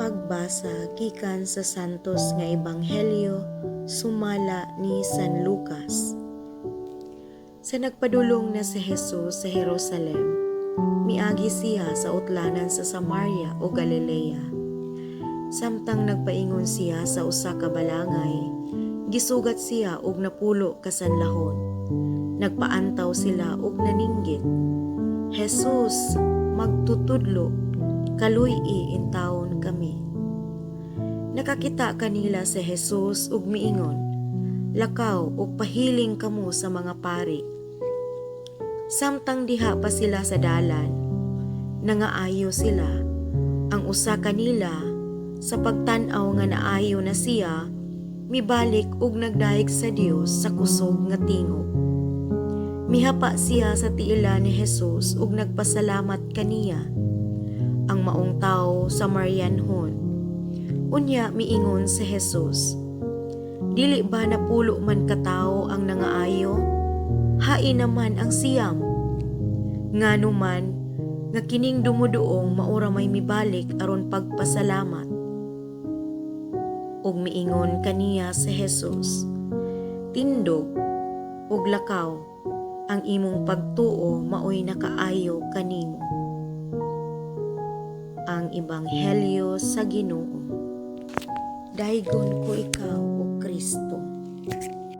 Pagbasa gikan sa Santos nga Ebanghelyo sumala ni San Lucas. Sa nagpadulong na si Jesus sa Jerusalem, miagi siya sa utlanan sa Samaria o Galilea. Samtang nagpaingon siya sa usa ka balangay, gisugat siya og 10 ka sanlahon. Nagpaantaw sila og naninggit, "Jesus, magtutudlo, kaluy-i intawon kami." Nakakita kanila si Jesus ug miingon, "Lakaw ug pahiling kamo sa mga pari." Samtang diha pa sila sa dalan, nangaayo sila. Ang usa kanila, sa pagtan-aw nga naayo na siya, mibalik ug nagdayeg sa Dios sa kusog nga tingog. Mihapa siya sa tiila ni Jesus ug nagpasalamat kaniya. Ang maong tawo, Samarianhon. Unya miingon si Jesus, "Dili ba 10 man katawo ang nangaayo? Hain naman ang 9? Ngano man nga kining dumuduong mao ra may mibalik aron pagpasalamat?" Ug miingon kaniya si Jesus, "Tindog ug lakaw, ang imong pagtuo maoy nakaayo kanimo." Ang Ebanghelyo sa Ginoo. Daygon ko ikaw, O Kristo.